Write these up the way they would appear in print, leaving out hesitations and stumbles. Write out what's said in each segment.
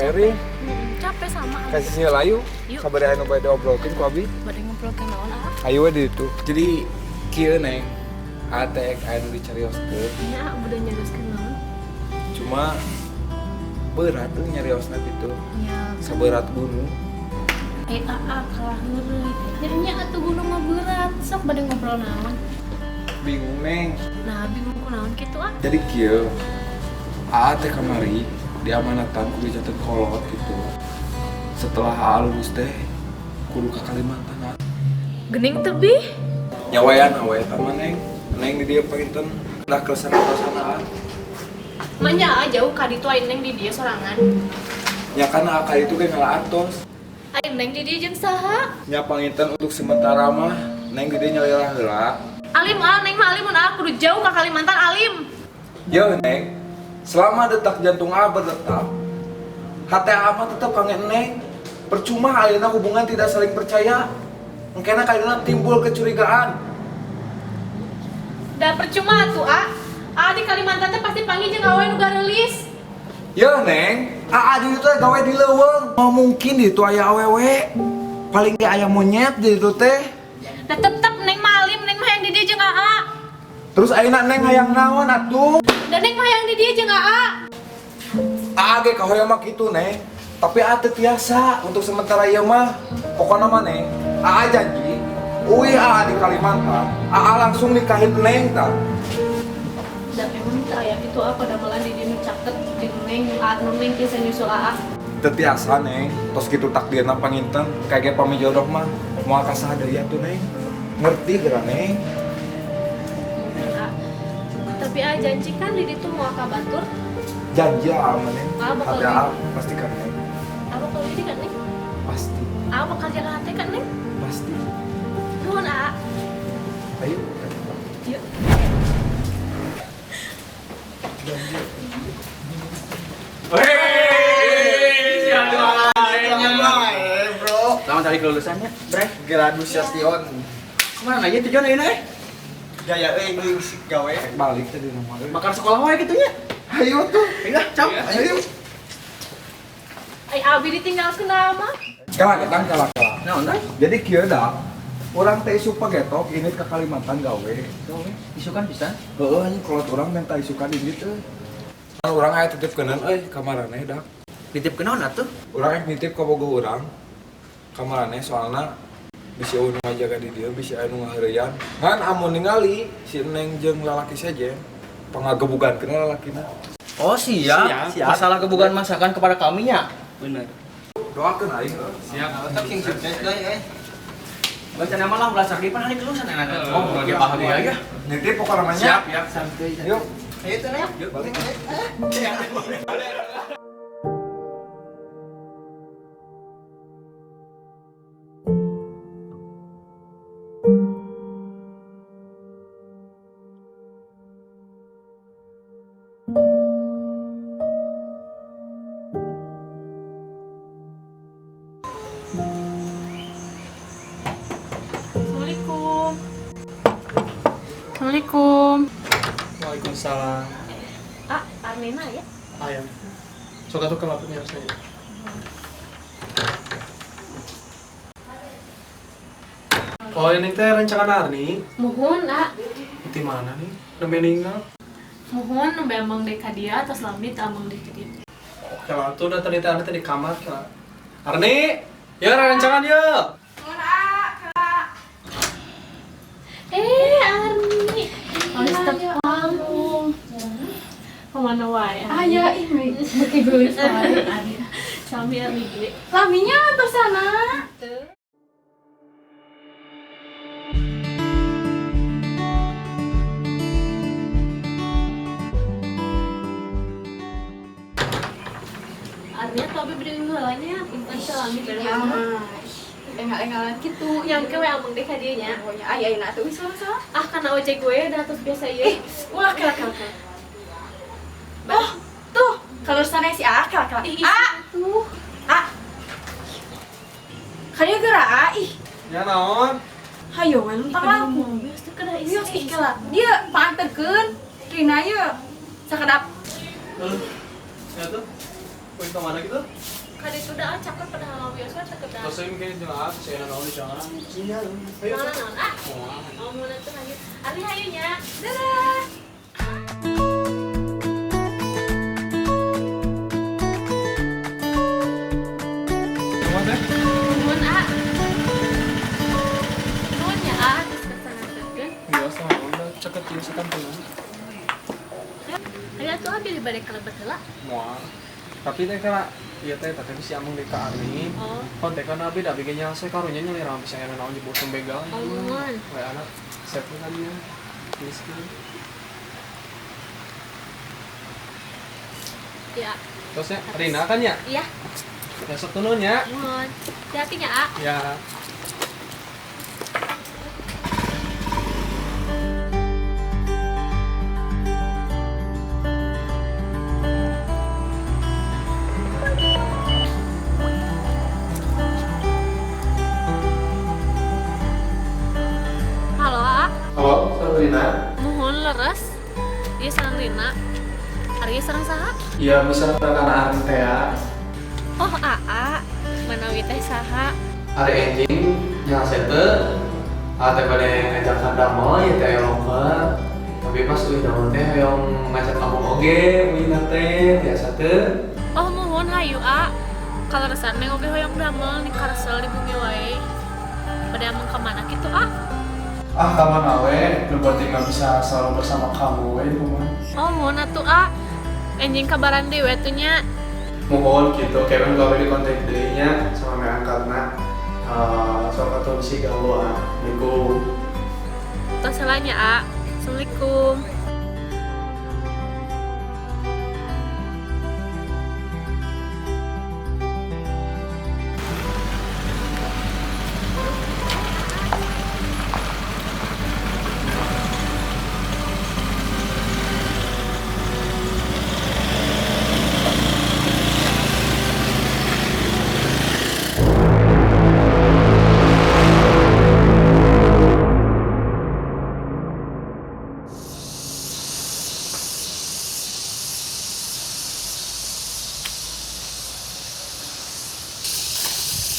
Capek ring. Capek sama. Kasih sih layu. Yuk. Sabar anu bade obrolkeun ku abi. Bade ngobrolkeun naon ah? Ayo we di ditu. Jadi kieu Neng. Ate anu dicarioskeun. Nya udah nyarioskeun naon? Cuma berat tuh nyariosna gitu. Nya. Saberat gunung. Aa kalah heureuy. Jadinya atuh gunung mah berat. Sok bade ngobrol naon? Bingung Neng. Nah, bingung ku naon kitu ah? Jadi kieu. Aa teh kamari diamanatan kudu janten kolot gitu. Setelah Aa lulus teh kudu ke Kalimantan ah. Gening tebih. Nyawayan awe eta mah Neng. Neng di dieu panginten dah kelesana-kelesana ah. Manya aa jauh ka ditu aing Neng di dieu sorangan. Nya kan aa ka ditu ge ngala artos. Aing Neng di dieu jeung saha? Nya panginten untuk sementara mah Neng di dieu nyalira heula. Alim ah, Neng mah alim mun aa kudu jauh ka Kalimantan alim. Yo Neng, selama detak jantung aa berdetak, hati aa mah tetep kangen Neng. Percuma ayeuna hubungan tidak saling percaya. Engkena kayeuna timbul kecurigaan. Da percuma atuh aa. Aa di Kalimantan teh pasti panggil jeung awe nu gareulis. Yo Neng, aa di ditu teh gawe di leuweung. Moal mungkin di ditu aya awewe. Paling ge aya monyet di ditu teh. Da tetep Neng mah alim, Neng mah hayang di dieu jeung aa. Terus ayeuna Neng hayang naon atuh? Da Neng mah hayang di dieu jeung aa. Aa ge kahoyong mah kitu Neng. Tapi aa teu tiasa untuk sementara ieu mah. Pokona mah Neng, aa janji uih aa di Kalimantan, aa langsung nikahin Neng tah. Da emang teu aya kitu apa damelan di dieu nu caket jeung Neng, aa nu Neng tiasa nyusul aa. Teu tiasa Neng, tos kitu takdirna panginten, kage pami jodoh mah moal kasaha deui atuh Neng. Ngerti geura Neng? Tapi aa janji kan di ditu moal ka batur. Janji aa mah Neng. Aa bakal Hati aa pasti kan Neng. Aa bakal jadi kan Neng? Pasti. Aa bakal jaga hati kan Neng? Pasti. Nuhun aa. Ayo. Yuk. Bro. Selamat hari kelulusannya, Bre. Graduation. Kemana aja tujuan ini? Gaya euy geuing gawe. Balik tadi rumah. Makan sekolah wae kitu nya. Ayo tuh. Ayo cap. Ayo. Ai abi ditinggalkeun mah. Kalah ketang kalah kalah. Naon teh? Jadi kieu dah. Urang teh isuk pagetok ini ke Kalimantan gawe. Gawe. Isukan bisa? Heeh anjing kolot urang minta isukan indit euy. Kan urang aya titip keunan euy ka maraneh dah. Nitip ke naon atuh? Urang rek nitip ka bogoh urang. Ka maraneh soalna bisi eueuh nu ngajaga di dieu, bisi aya nu ngaheureuyan. Ngan amun ningali si Neng jeung lalaki sejen pangagebugan keuna lalakina. Oh siap. Siap. Masalah kebugan masakan kepada kami nya. Bener. Doakeun aing euy. Siap. Tetep sing sukses deui euy. Baca nama lah belas lagi pan hari kelulusan enak. Oh, Oh, bahagia ya. Nitip pokokna mah nya. Siap, ya. Santuy. Yuk. Ayo tuh Neng. Yuk balik. Assalamualaikum. Assalamualaikum. Waalaikumsalam. Ah, Arnina ya? Ayam. Sok atuh kalau punya saya. Oh, ini teh rencangan Arni. Muhun, ah. Di mana nih? Nembe ninggal. Muhun nembe amang dek ka dia atas lami teu amang dek ka dia. Oke lah, tuh udah tadi teh Arni teh di kamar kira. Arni, ya rencangan ya. Muhun, ah, Kak. Arni. Alis tepang. Kemana wae? Aya ih beuki geulis wae. Sami Arni ge. Laminya atos sana. Arni atuh abi beri heula nya, punten teh lami bere Ya heula. mah. Enggal-enggalan kitu. Yang ke we amang dek ka dieu nya. Pokoknya aya ayeuna atuh wis salah. Ah, kana ojek we da tos biasa ieu. Ih, ulah kela kela kela. Oh, tuh, kalau sana si A kela kela. Ih, A, tuh. A. Kadieu geura A ih. Ya naon? Hayo we lempang langkung. Mobil tuh kena isi. Ih, ih kela. Dia paanterkeun Rina ye. Sakedap. Ya tuh. Wih, kemana gitu? Kali itu udah cakep pada hal biasa cakep dah. Terus saya mungkin jelas, saya naon jangan. Iya. Ayo. Naon ah. Oh, mau tuh lanjut. Arni hayu nya. Dadah. Nuhun ah. Nuhun ya ah, terus kesana teh. Iya, sama udah ceket ieu satampeun. Ayo atuh abi balik ke lebet heula. Moal. Tapi teh kana ieu teh teh bisi amung di ka Arni. Oh. Kontekan abi da abi ge nyalse karunya nyalira bisa aya naon jebol begal. Oh, nuhun. We anak sepu kan dia. Miskin. Ya. Terusnya Rina kan ya? Iya. Besok tunun ya. Nuhun. Hati-hati nya, A. Ya. Halo, A. Halo, sareng Rina. Nuhun leres. Ieu sareng Rina. Ari sareng saha? Iya, bisa rekan Arni teh ya. Oh, AA, manawi teh saha? Ari enjing nyalse teu, teh bade ngajakan damel ieu teh loker. Tapi pas uih damel teh hoyong ngajak kamu oge uih teh biasa teu. Oh, muhun hayu A. Kaleresan neng oge hoyong damel di karsel di bumi wae. Bade ameng ka mana kitu A? Ah, ka mana we? Nu penting mah bisa selalu bersama kamu we kumaha. Oh, muhun atuh A. Enjing kabaran deui we atuh nya. Mohon gitu, Kevin gawe di kontak deui nya sama me angkatna. Sok atuh bisi gawe ah. Assalamualaikum. Tos heula nya, A. Assalamualaikum.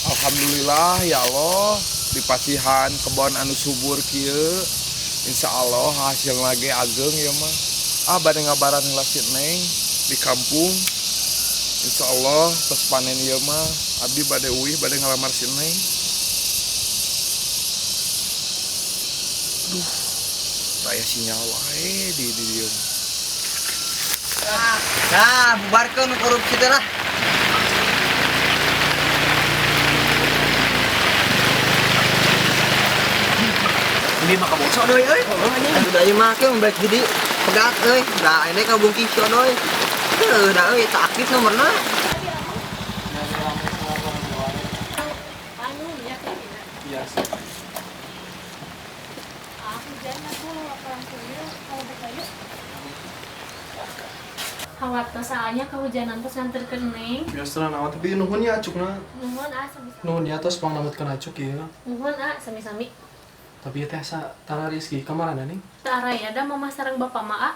Alhamdulillah ya Allah dipasihan kebon anu subur kieu insya Allah hasil lagi ageng ya mah ah bade ngabaran heula si Neng di kampung insya Allah tos panen ieu mah abdi bade uih bade ngalamar si Neng. Aduh, saya sinyal wae di dieu. Nah, bubarkeun korupsi teh lah. Ini mah kabosok doi euy. Aduh da ieu mah keun baik jadi pegat euy. Da ini ka bungkih si doi. Heuh da euy tak aktif nomorna. Anu nya teh dina. Iya sih. Ah, hujan atuh langsung ieu kalau buka yuk. Khawatir soalnya kehujanan terus nganterkeun Neng. Biasa naon tapi nuhun ya acukna. Nuhun ah sami-sami. Nuhun ya tos pangnamutkeun acuk ieu. Nuhun ah sami-sami. Tapi teh asa tara Rizky kamarana nih? Tara ya da mama sareng bapak mah ah.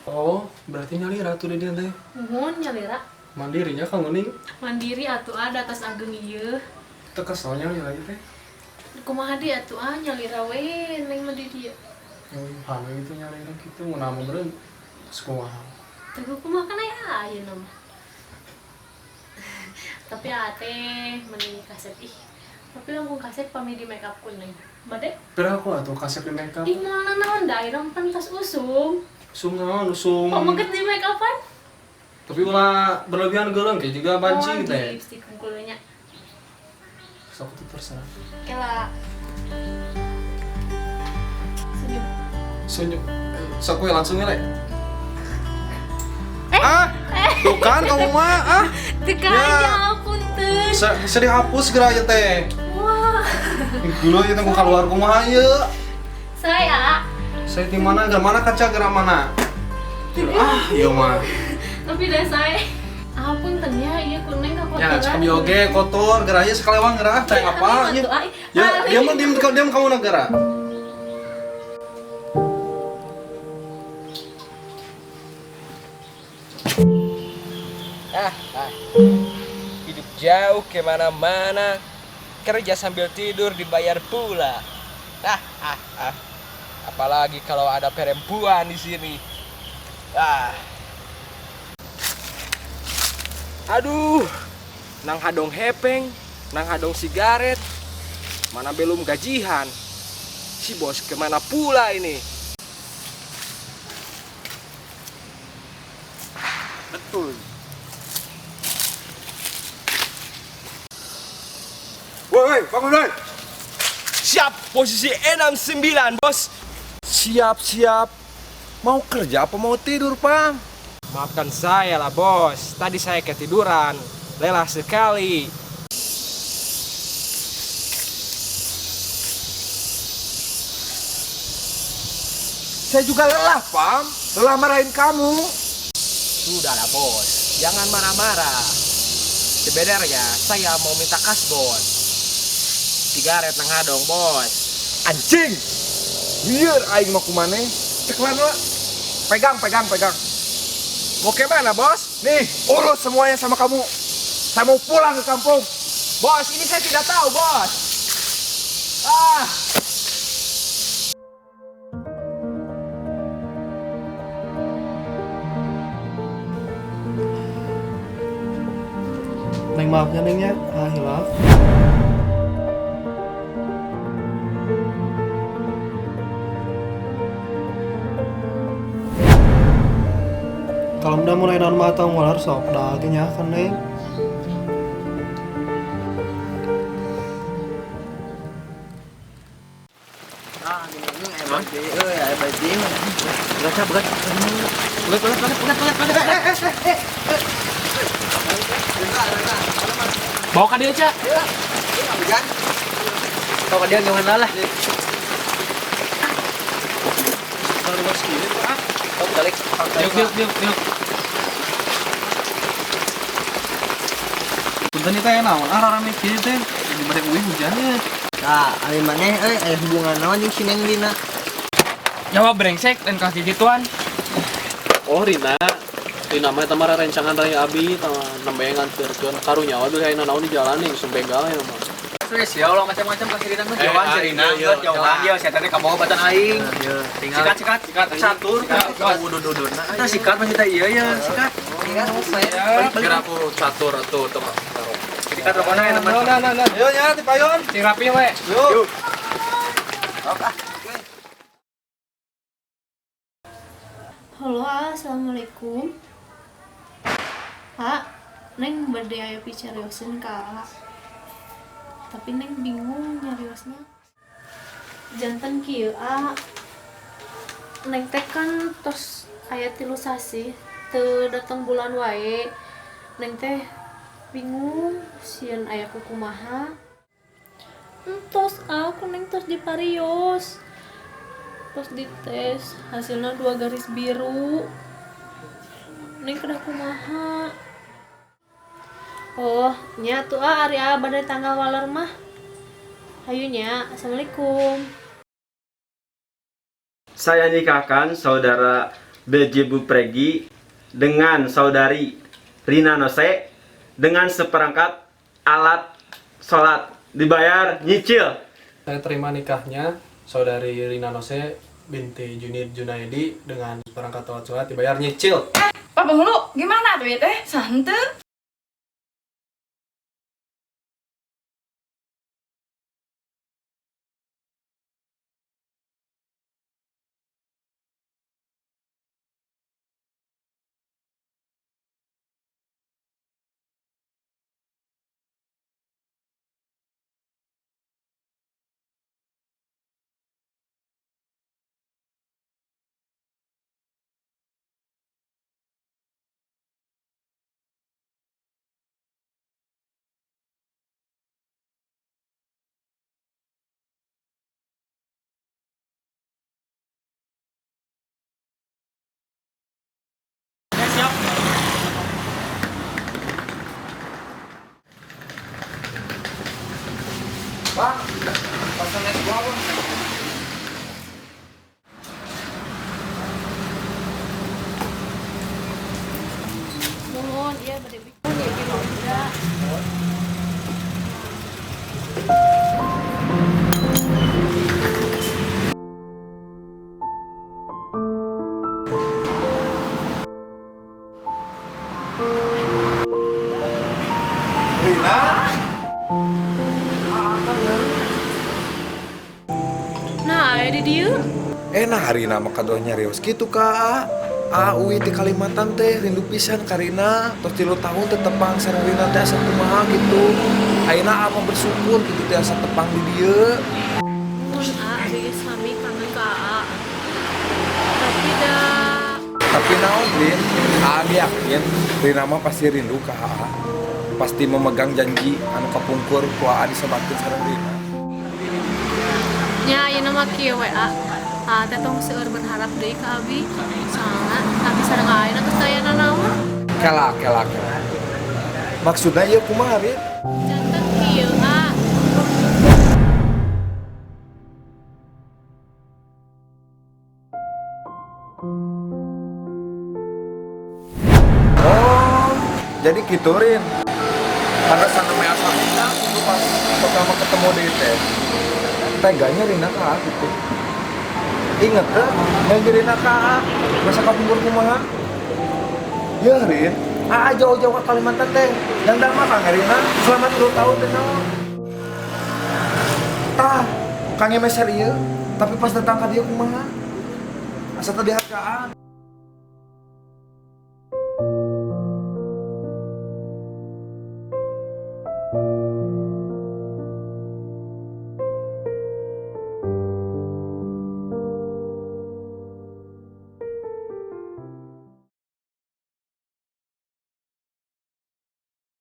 Oh, berarti nyalira tuh di dia teh. Nuhun nyalira. Mandirinya kamu nih? Mandiri atuh ah da atas ageng ieu. Teu kesel nyalira ieu teh. Kumaha deui atuh ah nyalira we neng mah di dieu. Euy, hame gitu nyalira kitu mun anu meureun terus kumaha? Teu kumaha kan aya ayeuna mah. Tapi ah teh meni kaset ih. Tapi langkung kaset pami di make up ku neng. Bade? Pira aku atuh kasep di make up. Ih, moal naon da ayeuna mah tos usum. Usum naon usum. Pamengket di make upan? Tapi ulah berlebihan geuleung kayak juga banci oh, teh. Lipstick hungkulnya. Sok tuh terserah. Kela. Senyum. Senyum. Sok we langsung le. Ah, tuh kan kamu mah ah. Teu ya. Punten. Bisa dihapus geura ieu teh. Wah. Dulu ieu teh keluar kumaha ieu? Saya. Saya di mana? Geura mana kaca geura mana? Ah, ieu mah. Tapi dah saya. Ah, punten ya, ieu kuning kakotoran. Ya, kami oge kotor, geura ieu sakalewang geura teh apa ieu. Ya, diam diam diam kamu negara. Ah, ah. Hidup jauh kemana-mana, kerja sambil tidur dibayar pula. Ah, ah, ah. Apalagi kalau ada perempuan di sini. Ah. Aduh, nang hadong hepeng, nang hadong sigaret, mana belum gajian. Si bos kemana pula ini? Betul. Woi, bangun woi. Siap, posisi 69, bos. Siap, siap. Mau kerja apa mau tidur, Pang? Maafkan saya lah, bos. Tadi saya ketiduran. Lelah sekali. Saya juga lelah, Pam. Lelah marahin kamu. Sudahlah, bos. Jangan marah-marah. Sebenarnya saya mau minta kasbon. Sigaret nang hadong, bos. Anjing. Biar aing mau kumane. Ceklan lah. Pegang, pegang, pegang. Mau ke mana, bos? Nih, urus semuanya sama kamu. Saya mau pulang ke kampung. Bos, ini saya tidak tahu, bos. Ah. Neng maafnya Neng ya, ah hilaf. Kalau udah mulai naon mah atau ngular sok dah nya kan Neng. Ah, ini aya baju euy, aya baju. Berat, berat. Berat, berat, berat, berat, berat, berat. Bawa ka dieu, Ca. Hujan. Bawa ka dieu nyaman lah. Balik. Yuk, yuk, yuk, yuk. Punten ieu teh naon ah rame kieu teh di bade uih hujannya. Tah, ari maneh euy aya hubungan naon jeung si Neng Rina? Nyawa brengsek dan kaki gituan. Oh Rina, Rina mah eta mah rencangan rai abi tah nembe nganterkeun karunya wae bilih aya naon di jalan nih langsung begal ya mah. Serius ya Allah macam-macam ka si Rina mah jauhan si Rina, jauhan dia saya tadi ka bawa batan aing. Sikat sikat sikat catur Udud-ududna. Kita sikat masih teh ieu ya sikat. Kira aku catur atuh teu Sikat rokona ya teman. Nah, nah, nah. Yo nya tipayon. Sing rapi we. Yuk. Halo, A. Assalamualaikum. A, Neng bade aya picarioseun ka A. Tapi Neng bingung nyariosna. Janten kieu, A. Neng teh kan tos aya 3 sasih teu dateng bulan wae. Neng teh bingung sieun aya kukumaha. Entos, A, ku Neng tos diparios. Terus dites hasilnya 2 garis biru. Neng kedah kumaha. Oh, nya tuh ah ari ah bade tanggal waler mah. Hayu nya, assalamualaikum. Saya nikahkan saudara BJ Bupregi dengan saudari Rina Nose dengan seperangkat alat sholat dibayar nyicil. Saya terima nikahnya saudari Rina Nose binti Junid Junaidi dengan seperangkat alat sholat dibayar nyicil. Pak Penghulu, gimana tuh ya teh? Santai. Bang, pasang es gua, Bang. Nuhun, iya bade. Udah. Rina. Nah, aya di dieu. Nah Rina mah kadoh nyarios kitu ka A. Uwi di Kalimantan teh rindu pisan ka Rina. Tos 3 tahun teu tepang sareng Rina teh asa kumaha gitu. Ayeuna A mah bersyukur gitu teh asa tepang di dieu. Mun A abi ge sami kangen ka A. Tapi da Tapi naon Rin, A ge yakin Rina mah pasti rindu ka A. Pasti memegang janji anu kapungkur ku A disebatkeun sareng Rina. Nya ayeuna mah kieu we A. A teh tong seueur berharap deui ka abi. Soalna abi sareng A ayeuna geus teu aya nanaon. Kela kela kela. Maksudna ieu kumaha Rin? Janten kieu A. Oh, jadi gitu Rin. Pantesan namanya asa Rina itu pas pertama ketemu di teh. Teganya Rina ka A gitu. Ingat teh, yang Rina ka A, masa kapungkur kumaha? Ya Rin, A jauh-jauh ke Kalimantan teh. Dan mah Kang Rina selama 3 tahun teh naon. Tah, Kang meser ieu, tapi pas datang ka dieu kumaha? Asa teu dihargaan.